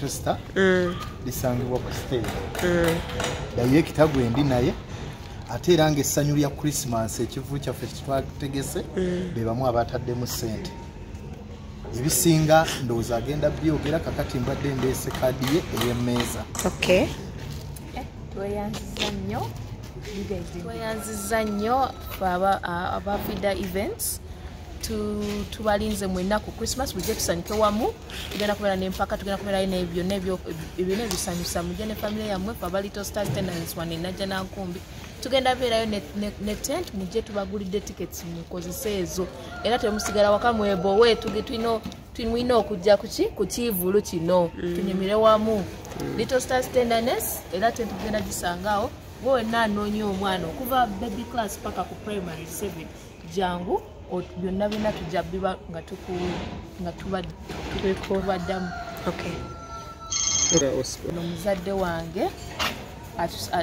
Little Star lisangibwa ku stage. Director gwendi naye ate era ng'essanyu lya Christmas ekivu kyaffe kitwategese be bamu abataddemu ssente. Ebisinga ndowooza agenda byogera kakati mbadde ndeese kaadi ye ey'emmeeza. Okay. Tweyanziza nnyo. Tweyanziza nnyo aba Fida Events. Tubalinze mwenna ku Christmas mujje tusanyuke wamu. Tugenda kubeera n'empaka, tugenda kubeerayo n'ebyonna byonna ebisanyusa. Mujje ne family yammwe ffe aba Little Stars Tenderness wano e Najjanankumbi. Tugenda beerayo ne tent, mujje tubagulidde tickets mukozese ezo. Era temusigala waka mwebowe, tulina okujja ku kivvulu kino tunyumire wamu. Little Stars Tenderness era tent tugenda gisangaawo. Gwe wenna anoonya omwana okuva baby class paka ku primary 7 jangu byonna byonna tujja biba nga tubaddamu. Okay. Ono muzadde wange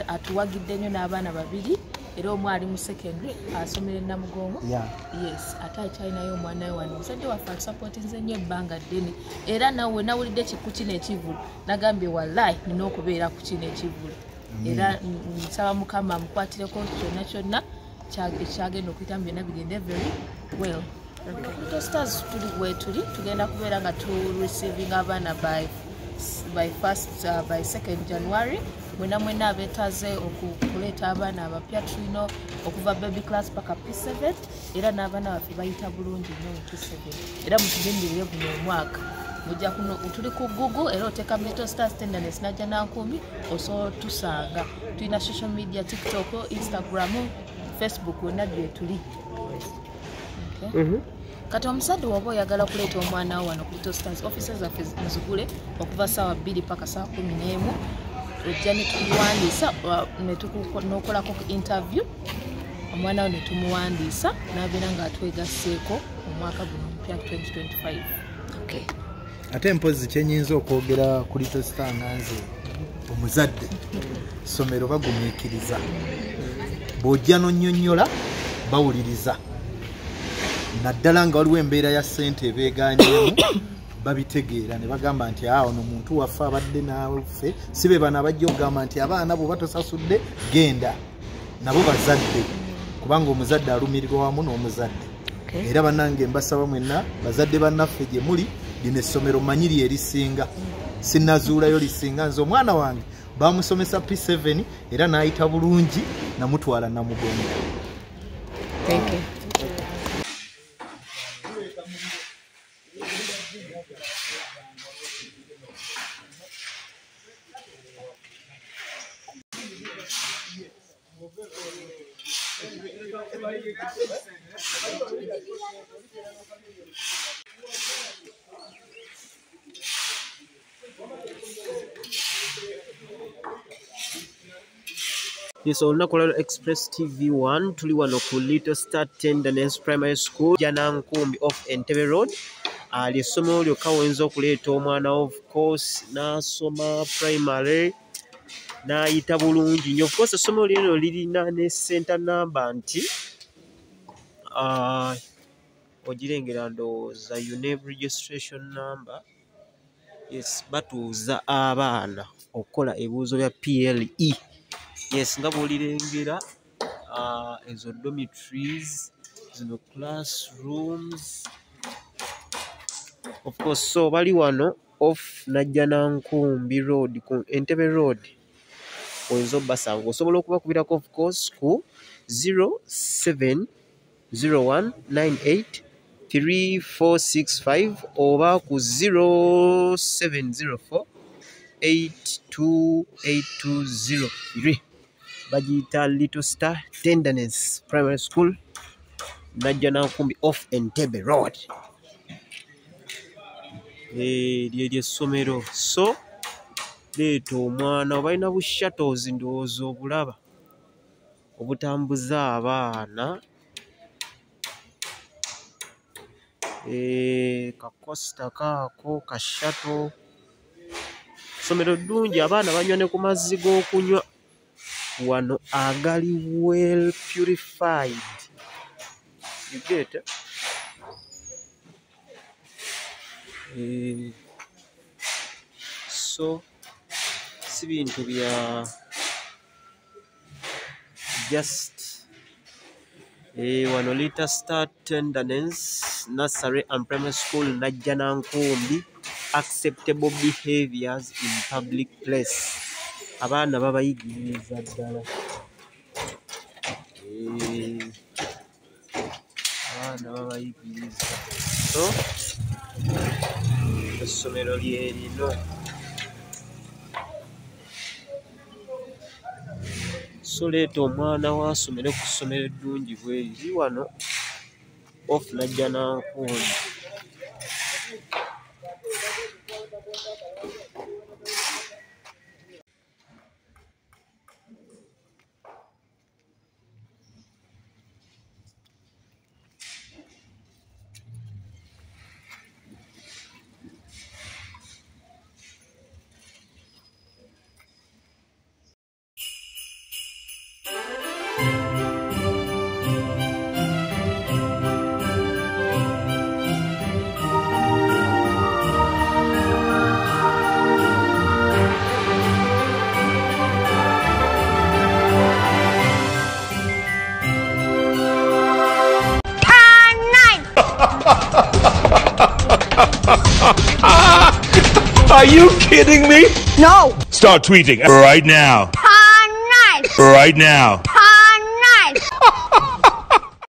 atuwagidde nnyo n'abaana babiri era omu ali mu secondary asomera e Namugongo. Yes, ate akyalinayo omwana we wano. Muzadde waffe atusapootinze nnyo ebbanga ddene era nawe nawulidde ku kino ekivvulu nagambye wallahi nina okubeera ku kino ekivvulu. Era nsaba Mukama amukwatireko kyonna kyonna ekyagenda okuyitamu byonna bigende very well. Little Stars tuli wetuli tugenda kubeera nga tu receiving abaana by 2nd January. Mwena mwena abeetaze okuleeta abaana abapya tulina okuva baby class paka P7 era n'abaana baffe bayita bulungi nnyo mu P7 era mutulindirire guno omwaka. Mujja kuno tuli ku Google era oteeka Little Stars Tenderness Najjanankumbi osobola otusanga. Tulina social media, TikTok, Instagram, Facebook wonna gye tuli. Okay. Kati omusajja woba oyagala kuleeta omwana wo wano ku Little Stars, offices zaffe nzigule okuva ssaawa 2 paka ssaawa 11. Ojja ne tukuwandiisa n'okolako interview omwana wo ne tumuwandiisa n'abeera ng'atwegasseeko omwaka guno omupya 2025. Okay. Ate mpozzi kye nnyinza okwogera ku Little Star nga nze omuzadde, ssomero bagumiikiriza, bw'ojja n'onnyonnyola bawuliriza, naddala nga waliwo embeera ya ssente ebeegaanyeemu babitegeera ne bagamba nti ono muntu waffe abadde naffe. Si be bano abajja okugamba nti abaana bw'oba tosasudde genda, nabo bazadde, kubanga omuzadde alumirirwa wamu n'omuzadde. Era bannange mbasaba mwenna bazadde bannaffe gye muli, lino essomero mmanyi lye erisinga, sinnazuulayo lisinga. Nze omwana wange bamusomesa P7 era n'ayita bulungi namutwala Namugongo. Thank you. Yes, olunaku olwaleero Express TV 1 tuli wano ku Little Star Tenderness Primary School Najjanankumbi off Entebbe Road. Ly'essomero lyokka woyinza okuleeta omwana wo, of course n'asoma primary n'ayita bulungi nnyo. Of course essomero lino lirina ne center number nti ogirengera ndowooza UNEB registration number. Yes, batuuza abaana okukola ebibuuzo bya PLE. Yes, nga bw'olirengera ezo dormitories, zino classrooms. Of course, so bali wano off Najjanankumbi Road ku Entebbe Road oyinza obbasanga. Osobola okubakubirako of course ku 0701983465 oba ku 0704828203. Bagiyita Little Star Tenderness Primary School Najjanankumbi off Entebbe Road. Lye ly'essomero. So leeta omwana, balina bu shuttles ndowooza obulaba obutambuza abaana. Kakosita kaako ka shuttle. Ssomero ddungi, abaana banywa ne ku mazzi g'okunywa wano agali well purified. You get it? So si bintu bya just wano Little Star Tenderness Nursery and Primary School Najjanankumbi, acceptable behaviors in public place. Abaana babayigiriza ddala. Abaana babayigiriza. So essomero lye lino. So leeta omwana wo asomere ku ssomero eddungi bweriri wano off Najjanankumbi. Are you kidding me? No. Start tweeting right now. Nice. Right now.